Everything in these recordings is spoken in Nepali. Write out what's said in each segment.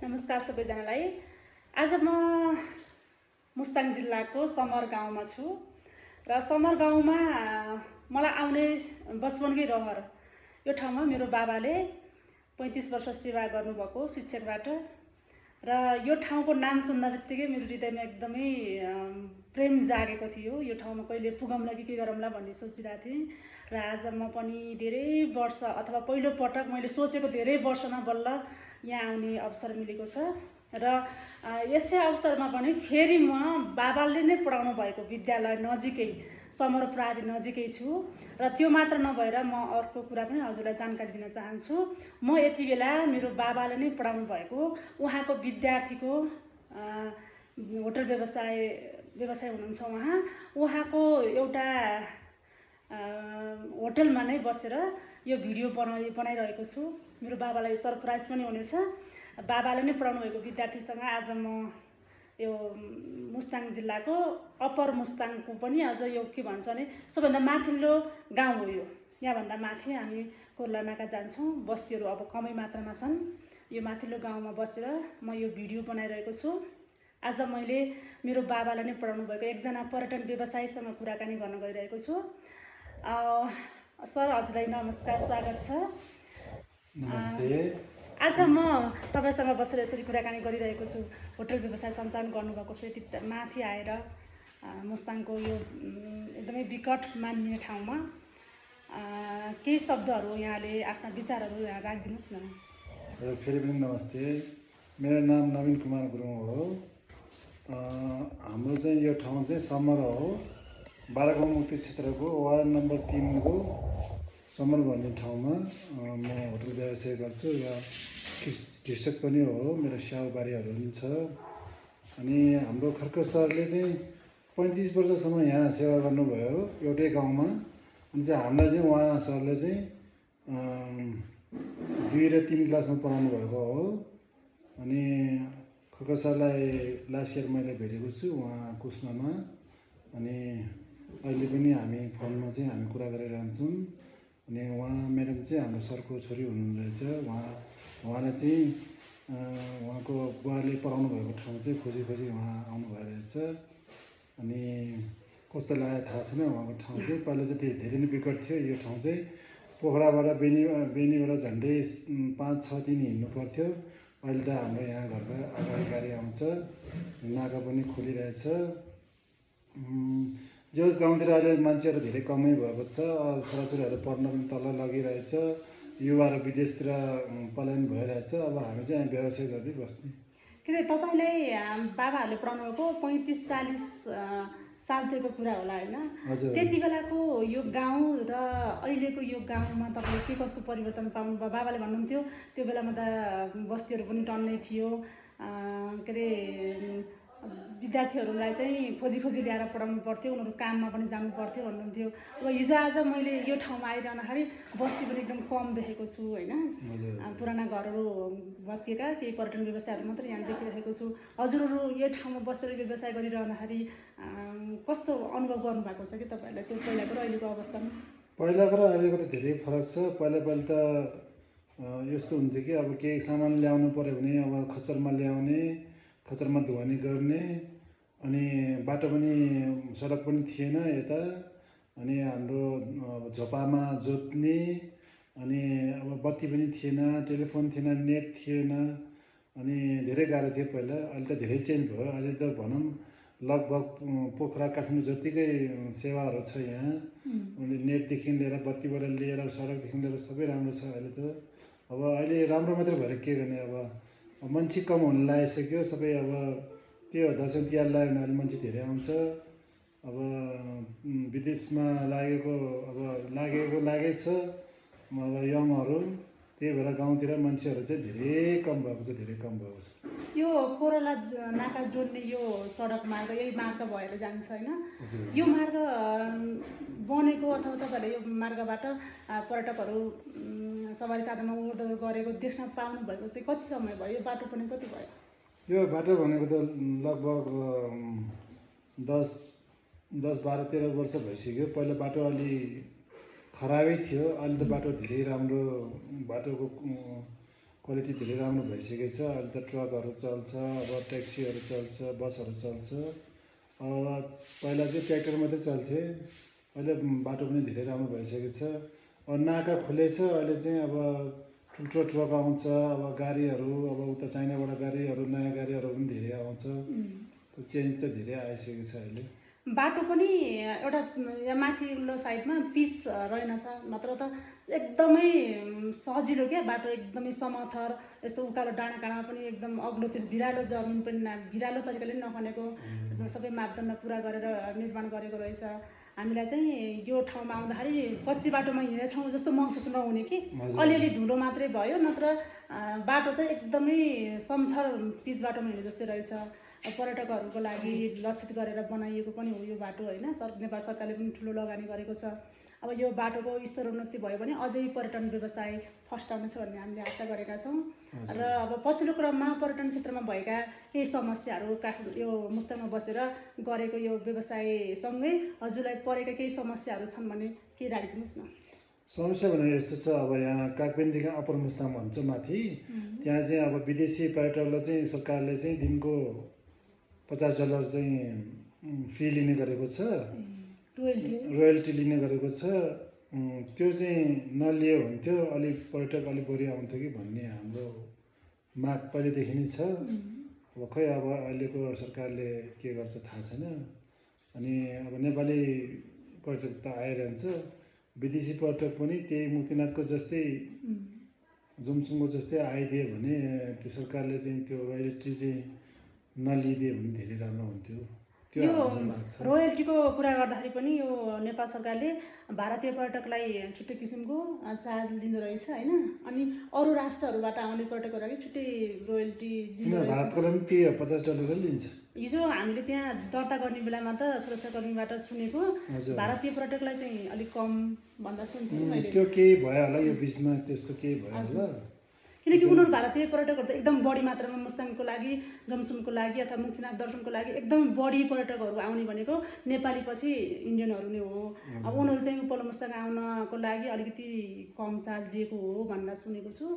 नमस्कार सबैजनालाई। आज म मुस्ताङ जिल्लाको समर गाउँमा छु र समर गाउँमा मलाई आउने बचपनकै रहर। यो ठाउँमा मेरो बाबाले 35 वर्ष सेवा गर्नुभएको शिक्षकबाट र यो ठाउँको नाम सुन्दाबित्तिकै मेरो हृदयमा एकदमै प्रेम जागेको थियो। यो ठाउँमा कहिले पुगौँला कि के गरौँला भन्ने सोचिरहेको थिएँ र आज म पनि धेरै वर्ष अथवा पहिलो पटक मैले सोचेको धेरै वर्षमा बल्ल यहाँ आउने अवसर मिलेको छ र यसै अवसरमा पनि फेरि म बाबाले नै पढाउनु भएको विद्यालय नजिकै समर प्रालि नजिकै छु र त्यो मात्र नभएर म अर्को कुरा पनि हजुरलाई जानकारी दिन चाहन्छु। म यति बेला मेरो बाबाले नै पढाउनु भएको उहाँको विद्यार्थीको होटल व्यवसाय हुनुहुन्छ। उहाँको एउटा होटलमा नै बसेर यो भिडियो बनाइरहेको छु। मेरो बाबालाई सरप्राइज पनि हुनेछ। बाबाले नै पढाउनु भएको विद्यार्थीसँग आज म यो मुस्ताङ जिल्लाको अप्पर मुस्ताङको पनि अझ यो के भन्छ भने सबभन्दा माथिल्लो गाउँ हो यो। यहाँभन्दा माथि हामी कोर्ला नाका जान्छौँ, बस्तीहरू अब कमै मात्रामा छन्। यो माथिल्लो गाउँमा बसेर म यो भिडियो बनाइरहेको छु। आज मैले मेरो बाबाले नै पढाउनु भएको एकजना पर्यटन व्यवसायीसँग कुराकानी गर्न गइरहेको छु। सर, हजुरलाई नमस्कार, स्वागत छ। नमस्ते। आज म तपाईसँग बसेर यसरी कुराकानी गरिरहेको छु। होटल व्यवसाय सञ्चालन गर्नुभएको छ, यति माथि आएर मुस्ताङको यो एकदमै विकट मानिने ठाउँमा केही शब्दहरू यहाँले आफ्ना विचारहरू यहाँ राखिदिनुहोस् न। फेरि पनि नमस्ते। मेरो नाम नवीन कुमार गुरुङ हो। हाम्रो चाहिँ यो ठाउँ चाहिँ समर हो। बारागाउँ मुक्ति क्षेत्रको वार्ड नम्बर 3 को समर भन्ने ठाउँमा म होटल व्यवसाय गर्छु र कृषक पनि हो। मेरो स्याउबारीहरू पनि छ। अनि हाम्रो खर्क सरले चाहिँ 35 वर्षसम्म यहाँ सेवा गर्नुभयो एउटै गाउँमा। अनि चाहिँ हामीलाई चाहिँ उहाँ सरले चाहिँ 2 र 3 क्लासमा पढाउनु भएको हो। अनि खर्क सरलाई लास्ट इयर मैले भेटेको छु उहाँ कुस्मामा। अनि अहिले पनि हामी फोनमा चाहिँ हामी कुरा गरिरहन्छौँ। अनि उहाँ म्याडम चाहिँ हाम्रो सरको छोरी हुनुहुँदो रहेछ। उहाँलाई चाहिँ उहाँको बुवाले पढाउनु भएको ठाउँ चाहिँ खोजी उहाँ आउनुभएको रहेछ। अनि कस्तो लाग्यो थाहा छैन। उहाँको ठाउँ चाहिँ पहिला चाहिँ धेरै नै विकट थियो। यो ठाउँ चाहिँ पोखराबाट बेनीबाट झन्डै 5-6 दिन हिँड्नु पर्थ्यो। अहिले त हाम्रो यहाँ घरको अगाडि गाडी आउँछ, नाका पनि खोलिरहेछ। जोस् गाउँतिर अहिले मान्छेहरू धेरै कमै भएको छ। छोराछोरीहरू पढ्न पनि तल लगिरहेछ। युवाहरू विदेशतिर पलायन भइरहेछ। अब हामी चाहिँ व्यवसाय गर्दै बस्ने। के अरे तपाईँलाई बाबाहरूले पढाउनु भएको 35-40 सालतिरको कुरा होला होइन? त्यति बेलाको यो गाउँ र अहिलेको यो गाउँमा तपाईँले के कस्तो परिवर्तन पाउनुभयो? बाबाले भन्नुहुन्थ्यो त्यो बेलामा त बस्तीहरू पनि टन्नै थियो। के अरे विद्यार्थीहरूलाई चाहिँ खोजी ल्याएर पढाउनु पर्थ्यो, उनीहरू काममा पनि जानु पर्थ्यो भन्नुहुन्थ्यो। अब हिजोआज मैले यो ठाउँमा आइरहँदाखेरि बस्ती पनि एकदम कम देखेको छु होइन। पुराना घरहरू भत्किएका केही पर्यटन व्यवसायहरू मात्रै यहाँ देखिरहेको छु। हजुरहरू यो ठाउँमा बसेर व्यवसाय गरिरहँदाखेरि कस्तो अनुभव गर्नुभएको छ कि तपाईँहरूलाई त्यो पहिलाको र अहिलेको अवस्थामा? पहिलाको र अहिलेको त धेरै फरक छ। पहिला त यस्तो हुन्थ्यो कि अब केही सामान ल्याउनु पऱ्यो भने अब खच्चरमा ल्याउने, खच्चरमा धुवानी गर्ने। अनि बाटो पनि सडक पनि थिएन यता। अनि हाम्रो झोपामा जोत्ने। अनि अब बत्ती पनि थिएन, टेलिफोन थिएन, नेट थिएन। अनि धेरै गाह्रो थियो पहिला। अहिले त धेरै चेन्ज भयो। अहिले त भनौँ लगभग पोखरा काठमाडौँ जतिकै सेवाहरू छ यहाँ। नेटदेखि लिएर बत्तीबाट लिएर सडकदेखि लिएर सबै राम्रो छ अहिले त। अब अहिले राम्रो मात्रै भएर के गर्ने। अब मान्छे कम हुन लागिसक्यो सबै। अब त्यो दसैँ तिहार लाग्यो भने अहिले मान्छे धेरै आउँछ। अब विदेशमा लागेकै छ अब यङहरू। त्यही भएर गाउँतिर मान्छेहरू चाहिँ धेरै कम भएको छ। यो कोरला नाका जोड्ने यो सडक मार्ग यही मार्ग भएर जान्छ होइन? यो मार्ग बनेको अथवा तपाईँहरूले यो मार्गबाट पर्यटकहरू सवारी साधनमा उड्दो गरेको देख्न पाउनु भएको चाहिँ कति समय भयो? यो बाटो पनि कति भयो? यो बाटो भनेको त लगभग 10-12-13 वर्ष भइसक्यो। पहिला बाटो अलि खराबै थियो। अहिले त बाटो धेरै राम्रो। बाटोको क्वालिटी धेरै राम्रो भइसकेको छ। अहिले त ट्रकहरू चल्छ, अब ट्याक्सीहरू चल्छ, बसहरू चल्छ। अब पहिला चाहिँ ट्र्याक्टर मात्रै चल्थे, अहिले बाटो पनि धेरै राम्रो भइसकेको छ। अब नाका खुलेछ, अहिले चाहिँ अब ठुल्ठुलो ट्रक आउँछ, अब गाडीहरू अब उता चाइनाबाट गाडीहरू, नयाँ गाडीहरू पनि धेरै आउँछ। चेन्ज त धेरै आइसकेको छ अहिले। बाटो पनि एउटा यहाँ माथिल्लो साइडमा पिच रहेनछ, नत्र त एकदमै सजिलो क्या बाटो, एकदमै समथर, यस्तो उकालो डाँडा काँडामा पनि एकदम अग्लो, त्यो भिरालो जमिन पनि भिरालो तरिकाले नखनेको, सबै मापदण्ड पुरा गरेर निर्माण गरेको रहेछ। हामीलाई चाहिँ यो ठाउँमा आउँदाखेरि कच्ची बाटोमा हिँडेछौँ जस्तो महसुस नहुने कि, अलिअलि धुलो मात्रै भयो, नत्र बाटो चाहिँ एकदमै समथर पिच बाटोमा हिँडे जस्तै रहेछ। पर्यटकहरूको लागि लक्षित गरेर बनाइएको पनि हो यो बाटो होइन। नेपाल सरकारले पनि ठुलो लगानी गरेको छ। अब यो बाटोको स्तरोन्नति भयो भने अझै पर्यटन व्यवसाय फस्टाउनेछ भन्ने हामीले आशा गरेका छौँ। र अब पछिल्लो क्रममा पर्यटन क्षेत्रमा भएका केही समस्याहरू यो मुस्ताङमा बसेर गरेको यो व्यवसायसँगै हजुरलाई परेका केही समस्याहरू छन् भने के राखिदिनुहोस् न। समस्या भने यस्तो छ, अब यहाँ कागपेनदेखि अप्पर मुस्ताङ भन्छ माथि, त्यहाँ चाहिँ अब विदेशी पर्यटकलाई चाहिँ सरकारले चाहिँ दिनको $50 चाहिँ फी लिने गरेको छ, रोयल्टी लिने गरेको छ। त्यो चाहिँ नलिए हुन्थ्यो, अलिक पर्यटक अलिक बढी आउँथ्यो कि भन्ने हाम्रो माग पहिलेदेखि नै छ। अब खै अब अहिलेको सरकारले के गर्छ थाहा छैन। अनि अब नेपाली पर्यटक त आइरहन्छ, विदेशी पर्यटक पनि त्यही मुक्तिनाथको जस्तै जुमसुङको जस्तै आइदियो भने त्यो सरकारले चाहिँ त्यो रोयल्टी चाहिँ नलिदियो भने धेरै राम्रो हुन्थ्यो। यो रोयल्टीको कुरा गर्दाखेरि पनि यो नेपाल सरकारले भारतीय पर्यटकलाई छुट्टै किसिमको चार्ज लिँदो रहेछ होइन। अनि अरू राष्ट्रहरूबाट आउने पर्यटकहरूको लागि छुट्टै रोयल्टी दिँदो रहेछ। भारतको पनि त्यही $50 लिन्छ। हिजो हामीले त्यहाँ दर्ता गर्ने बेलामा त सुरक्षाकर्मीबाट सुनेको भारतीय पर्यटकलाई चाहिँ अलिक कम भन्दा सुन्थेँ मैले। त्यो केही भयो होला यो बिचमा, त्यस्तो केही भयो होला। किनकि उनीहरू भारतीय पर्यटकहरू त एकदम बढी मात्रामा मुस्ताङको लागि, जमसुङको लागि अथवा मुक्तिनाथ दर्शनको लागि एकदम बढी पर्यटकहरू आउने भनेको नेपाली पछि इन्डियनहरू नै हो। अब उनीहरू चाहिँ उपल्लो मुस्ताङ आउनको लागि अलिकति कम चार्ज दिएको हो भनेर सुनेको छु।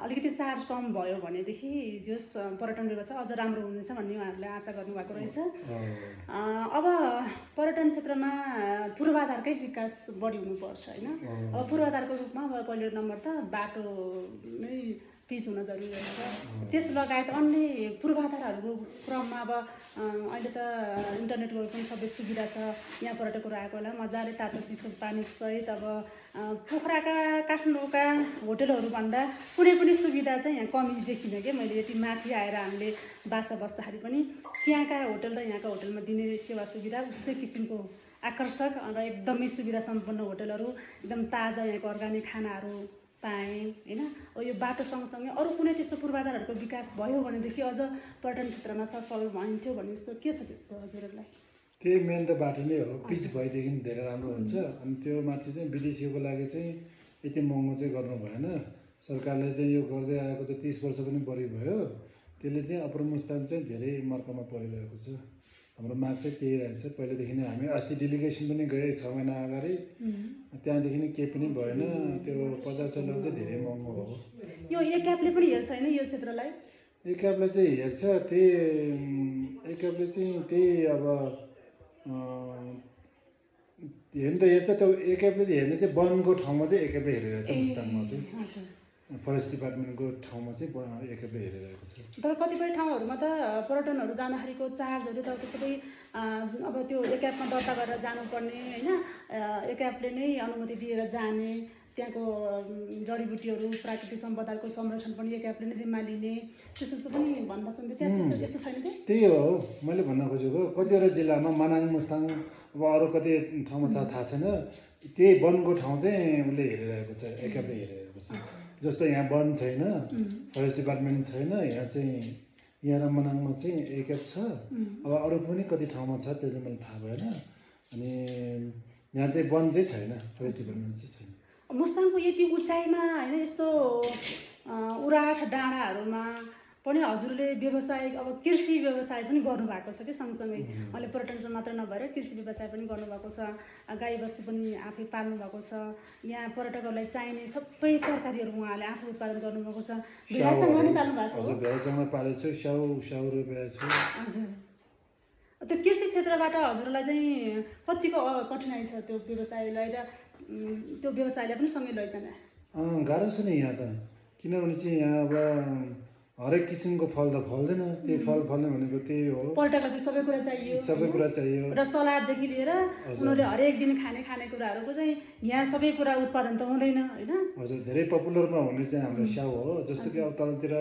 अलिकति चार्ज कम भयो भनेदेखि जस पर्यटन व्यवसाय अझ राम्रो हुनेछ भन्ने उहाँहरूले आशा गर्नुभएको रहेछ। अब पर्यटन क्षेत्रमा पूर्वाधारकै विकास बढी हुनुपर्छ होइन। अब पूर्वाधारको रूपमा अब पहिलो नम्बर त बाटो नै पिच हुन जरुरी रहेछ। त्यस लगायत अन्य पूर्वाधारहरूको क्रममा अब अहिले त इन्टरनेटको पनि सबै सुविधा छ। यहाँ पर्यटकहरू आएको होला मजाले तातो चिसो पानी सहित अब पोखराका काठमाडौँका होटलहरू भन्दा कुनै पनि सुविधा चाहिँ यहाँ कमी देखिनँ कि मैले। यति माथि आएर हामीले बासा बस्दाखेरि पनि त्यहाँका होटल र यहाँका होटलमा दिने सेवा सुविधा उस्तै किसिमको आकर्षक र एकदमै सुविधा सम्पन्न होटलहरू, एकदम ताजा यहाँको अर्ग्यानिक खानाहरू पाएँ होइन। अब यो बाटो सँगसँगै अरू कुनै त्यस्तो पूर्वाधारहरूको विकास भयो भनेदेखि अझ पर्यटन क्षेत्रमा सफल भइन्थ्यो भन्ने जस्तो के छ त्यस्तो हजुरहरूलाई? त्यही मेन त बाटो नै हो, पिच भएदेखि धेरै राम्रो हुन्छ। अनि त्यो माथि चाहिँ विदेशीको लागि चाहिँ यति महँगो चाहिँ गर्नु भएन। सरकारले चाहिँ यो गर्दै आएको त 30 वर्ष पनि बढी भयो, त्यसले चाहिँ अप्पर मुस्ताङ चाहिँ धेरै मर्कामा परिरहेको छ। हाम्रो माग चाहिँ त्यही रहेछ। पहिलेदेखि नै हामी अस्ति डेलिगेसन पनि गए 6 महिना अगाडि, त्यहाँदेखि नै केही पनि भएन। त्यो $50 चाहिँ धेरै महँगो हो। यो एक्यापले पनि हेर्छ होइन यो क्षेत्रलाई? एक्यापले चाहिँ हेर्छ, त्यही एक्यापले चाहिँ त्यही अब हेर्नु त हेर्छ। त्यो एक्यापले चाहिँ हेर्ने चाहिँ वनको ठाउँमा चाहिँ एक्यापले हेरिरहेको छ। मुस्ताङमा चाहिँ फरेस्ट डिपार्टमेन्टको ठाउँमा चाहिँ एक्यापले हेरिरहेको छ। तर कतिपय ठाउँहरूमा त पर्यटनहरू जाँदाखेरिको चार्जहरू त सबै अब त्यो एक्यापमा दर्ता गरेर जानुपर्ने होइन। एक्यापले नै अनुमति दिएर जाने, त्यहाँको जडीबुटीहरू प्राकृतिक सम्पदाको संरक्षण पनि एक्यापले नै जिम्मा लिने त्यस्तो पनि भन्दा सुन्थ्यो। त्यहाँ यस्तो छैन क्या? त्यही हो मैले भन्न खोजेको। कतिवटा जिल्लामा मनाङ, मुस्ताङ, अब अरू कति ठाउँमा थाहा छैन, त्यही वनको ठाउँ चाहिँ उसले हेरिरहेको छ, एक्यापले हेरिरहेको छ। जस्तो यहाँ वन छैन, फरेस्ट डिपार्टमेन्ट छैन, यहाँ चाहिँ यहाँ र मनाङमा चाहिँ एक्याप छ। अब अरू पनि कति ठाउँमा छ त्यो चाहिँ मलाई थाहा भएन। अनि यहाँ चाहिँ वन चाहिँ छैन, फरेस्ट डिपार्टमेन्ट चाहिँ छैन। मुस्ताङको यति उचाइमा होइन, यस्तो उराठ डाँडाहरूमा पनि हजुरले व्यवसायिक अब कृषि व्यवसाय पनि गर्नुभएको छ कि सँगसँगै अहिले पर्यटन मात्र नभएर कृषि व्यवसाय पनि गर्नुभएको छ, गाईबस्तु पनि आफै पाल्नु भएको छ, यहाँ पर्यटकहरूलाई चाहिने सबै तरकारीहरू उहाँले आफै उत्पादन गर्नुभएको छ। भेडाचङ पनि पाल्नु भएको छ? हजुर भेडाचङमा पालेको छु, स्याउ रोपेको छु। हजुर, त्यो कृषि क्षेत्रबाट हजुरलाई चाहिँ कतिको कठिनाइ छ त्यो व्यवसायलाई र त्यो व्यवसायलाई पनि सँगै लैजान? गाह्रो छ नि यहाँ त, किनभने चाहिँ यहाँ अब हरेक किसिमको फल त फल्दैन, त्यही फल फल्ने भनेको त्यही हो, पर्यटकलाई सबै कुरा चाहियो, सबै कुरा चाहियो र सलाददेखि लिएर उनीहरूले हरेक दिन खाने कुराहरूको चाहिँ यहाँ सबै कुरा उत्पादन त हुँदैन होइन। हजुर, धेरै पपुलरमा हुने चाहिँ हाम्रो स्याउ हो। जस्तो कि अब तलतिर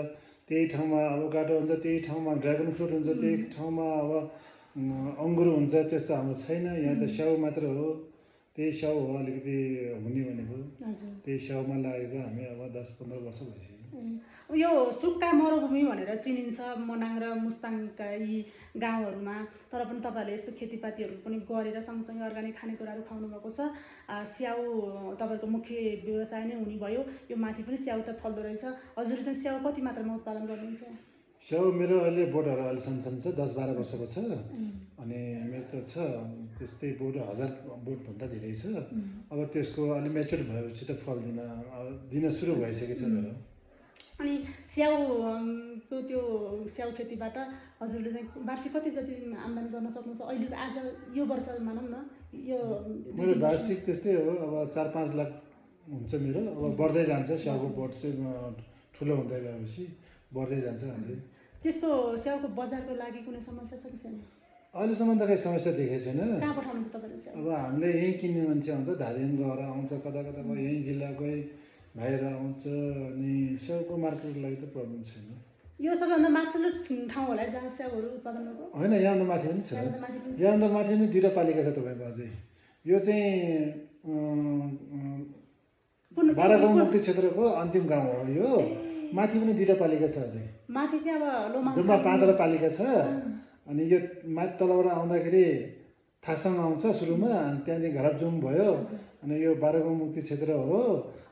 त्यही ठाउँमा एभोकाडो हुन्छ, त्यही ठाउँमा ड्रागन फ्रुट हुन्छ, त्यही ठाउँमा अब अङ्गुर हुन्छ, त्यस्तो हाम्रो छैन। यहाँ त स्याउ मात्र हो, त्यही स्याउ हो अलिकति हुने भनेको। त्यही स्याउमा लागेको हामी अब 10-15 वर्ष भइसक्यो। यो सुक्खा मरुभूमि भनेर चिनिन्छ मनाङ र मुस्ताङका यी गाउँहरूमा, तर पनि तपाईँहरूले यस्तो खेतीपातीहरू पनि गरेर सँगसँगै अर्ग्यानिक खानेकुराहरू खुवाउनु भएको छ। स्याउ तपाईँको मुख्य व्यवसाय नै हुने भयो, यो माथि पनि स्याउ त फल्दो रहेछ। हजुरले चाहिँ स्याउ कति मात्रामा उत्पादन गर्नुहुन्छ? स्याउ मेरो अहिले बोटहरू अहिले सानसानो छ, 10-12 वर्षको छ। अनि मेरो त छ त्यस्तै बोट 1000 बोटभन्दा धेरै छ। अब त्यसको अलि मेच्योर भएपछि त फल दिन सुरु भइसकेको छ मेरो। अनि स्याउको त्यो स्याउ खेतीबाट हजुरले चाहिँ वार्षिक कति जति आम्दानी गर्न सक्नुहुन्छ अहिले? आज यो वर्ष मानौँ न, यो मेरो वार्षिक त्यस्तै हो, अब 4-5 लाख हुन्छ मेरो। अब बढ्दै जान्छ, स्याउको बोट चाहिँ ठुलो हुँदै गएपछि बढ्दै जान्छ। अझै त्यसको स्याउको बजारको लागि कुनै समस्या छ कि छैन? अहिलेसम्म त खै समस्या देखेको छैन। कहाँ पठाउनुहुन्छ तपाईँले स्याउ? अब हामीले यहीँ किन्ने मान्छे आउँछ, धादिङ गएर आउँछ, कता कताको यहीँ जिल्लाकै भाइहरू आउँछ। अनि स्याउको मार्केटको लागि त प्रब्लम छैन। यो सबैभन्दा माथिल्लो ठाउँ होला जहाँ स्याउहरू उत्पादन भएको? होइन, यहाँभन्दा माथि पनि छ। यहाँभन्दा माथि पनि 2टा पालिका छ तपाईँको अझै। यो चाहिँ बाह्रगाउँ मुक्ति क्षेत्रको अन्तिम गाउँ हो यो। माथि पनि 2टा पालिका छ अझै। माथि चाहिँ अब लोमा जम्मा 5वटा पालिका छ। अनि यो माथि तलबाट आउँदाखेरि थासाङ आउँछ सुरुमा, अनि त्यहाँदेखि घरपजुम भयो, अनि यो बाह्रगाउँ मुक्ति क्षेत्र हो।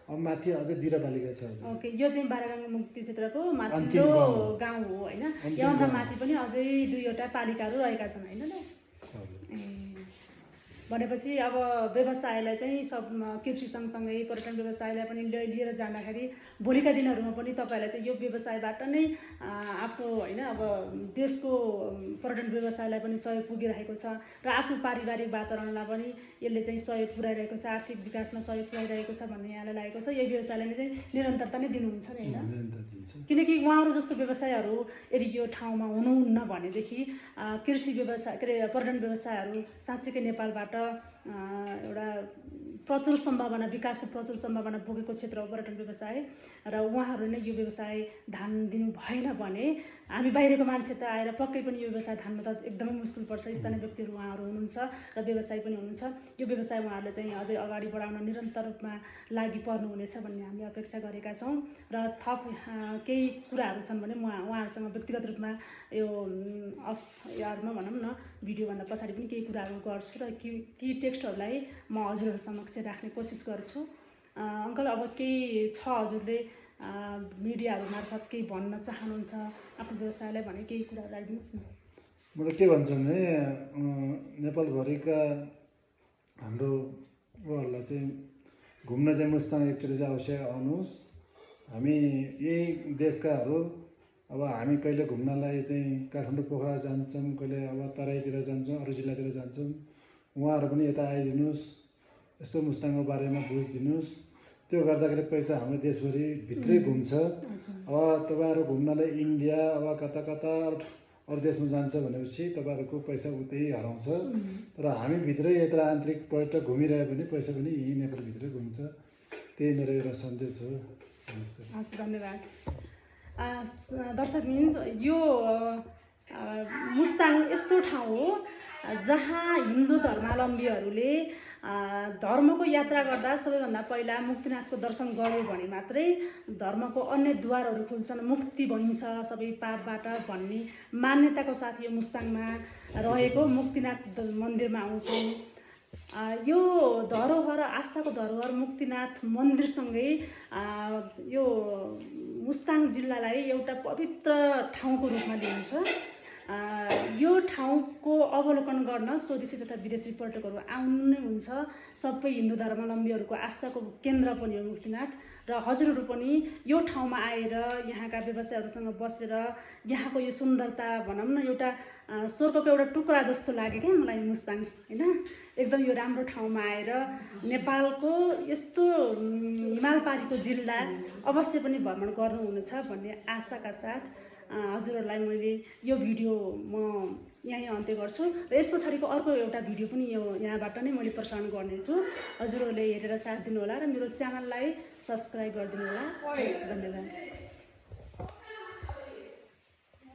अब माथि अझै 2टा पालिका छ। ओके, यो चाहिँ बाह्रगाउँ मुक्ति क्षेत्रको माथिल्लो गाउँ हो होइन। योभन्दा माथि पनि अझै 2वटा पालिकाहरू रहेका छन् होइन त? भनेपछि अब व्यवसायलाई चाहिँ सब कृषि सँगसँगै पर्यटन व्यवसायलाई पनि लिएर जाँदाखेरि भोलिका दिनहरूमा पनि तपाईँहरूलाई चाहिँ यो व्यवसायबाट नै आफ्नो होइन अब देशको पर्यटन व्यवसायलाई पनि सहयोग पुगिरहेको छ र आफ्नो पारिवारिक वातावरणलाई पनि यसले चाहिँ सहयोग पुर्याइरहेको छ, आर्थिक विकासमा सहयोग पुर्याइरहेको छ भन्ने यहाँलाई लागेको छ। यही व्यवसायले नै चाहिँ निरन्तरता नै दिनुहुन्छ नि होइन? किनकि उहाँहरू जस्तो व्यवसायहरू यदि यो ठाउँमा हुनुहुन्न भनेदेखि कृषि व्यवसाय के अरे पर्यटन व्यवसायहरू साँच्चीकै नेपालबाट एउटा प्रचुर सम्भावना, विकासको प्रचुर सम्भावना बोकेको क्षेत्र हो पर्यटन व्यवसाय। र उहाँहरू नै यो व्यवसाय धान दिनु भएन भने हामी बाहिरको मान्छे त आएर पक्कै पनि यो व्यवसाय धान्न त एकदमै मुस्किल पर्छ। स्थानीय व्यक्तिहरू उहाँहरू हुनुहुन्छ र व्यवसाय पनि हुनुहुन्छ। यो व्यवसाय उहाँहरूले चाहिँ अझै अगाडि बढाउन निरन्तर रूपमा लागि पर्नुहुनेछ भन्ने हामीले अपेक्षा गरेका छौँ। र थप केही कुराहरू छन् भने म उहाँहरूसँग व्यक्तिगत रूपमा यो अफ एयरमा भनौँ न भिडियोभन्दा पछाडि पनि केही कुराहरू गर्छु र ती टेक्स्टहरूलाई म हजुरहरू समक्ष राख्ने कोसिस गर्छु। अङ्कल, अब केही छ हजुरले मिडियाहरू मार्फत केही भन्न चाहनुहुन्छ आफ्नो व्यवसायलाई भने केही कुराहरू राखिदिनुहोस् न। म त के भन्छु भने नेपालभरिका हाम्रो उहाँहरूलाई चाहिँ घुम्न चाहिँ मुस्ताङ एकचोटि चाहिँ अवश्य आउनुहोस्। हामी यही देशकाहरू अब हामी कहिले घुम्नलाई चाहिँ काठमाडौँ पोखरा जान्छौँ, कहिले अब तराईतिर जान्छौँ, अरू जिल्लातिर जान्छौँ। उहाँहरू पनि यता आइदिनुहोस्, यस्तो मुस्ताङको बारेमा बुझिदिनुहोस्। त्यो गर्दाखेरि पैसा हाम्रो देशभरि भित्रै घुम्छ। अब तपाईँहरू घुम्नलाई इन्डिया अब कता कता अरू देशमा जान्छ भनेपछि तपाईँहरूको पैसा उतै हराउँछ। तर हामी भित्रै यत्र आन्तरिक पर्यटक घुमिरह्यो भने पैसा पनि यहीँ नेपालभित्रै घुम्छ। त्यही मेरो एउटा सन्देश हो। नमस्कार। हस्, धन्यवाद। दर्शकवृन्द, यो मुस्ताङ यस्तो ठाउँ हो जहाँ हिन्दू धर्मावलम्बीहरूले धर्मको यात्रा गर्दा सबैभन्दा पहिला मुक्तिनाथको दर्शन गर्यो भने मात्रै धर्मको अन्य द्वारहरू खुल्छन्, मुक्ति भइन्छ सबै पापबाट भन्ने मान्यताको साथ यो मुस्ताङमा रहेको मुक्तिनाथ मन्दिरमा आउँछौँ। यो धरोहर, आस्थाको धरोहर मुक्तिनाथ मन्दिरसँगै यो मुस्ताङ जिल्लालाई एउटा पवित्र ठाउँको रूपमा लिन्छ। यो ठाउँको अवलोकन गर्न स्वदेशी तथा विदेशी पर्यटकहरू आउनु नै हुन्छ। सबै हिन्दू धर्मावलम्बीहरूको आस्थाको केन्द्र पनि हो मुक्तिनाथ, र हजुरहरू पनि यो ठाउँमा आएर यहाँका व्यवसायहरूसँग बसेर यहाँको यो सुन्दरता भनौँ न एउटा स्वर्गको एउटा टुक्रा जस्तो लाग्यो क्या मलाई मुस्ताङ, होइन। एकदम यो राम्रो ठाउँमा आएर नेपालको यस्तो हिमालपारीको जिल्ला अवश्य पनि भ्रमण गर्नुहुनेछ भन्ने आशाका साथ हजुरहरूलाई मैले यो भिडियो म यहीँ अन्त्य गर्छु, र यस पछाडिको अर्को एउटा भिडियो पनि यहाँबाट नै मैले प्रसारण गर्नेछु। हजुरहरूले हेरेर साथ दिनुहोला र मेरो च्यानललाई सब्सक्राइब गरिदिनु होला। धन्यवाद।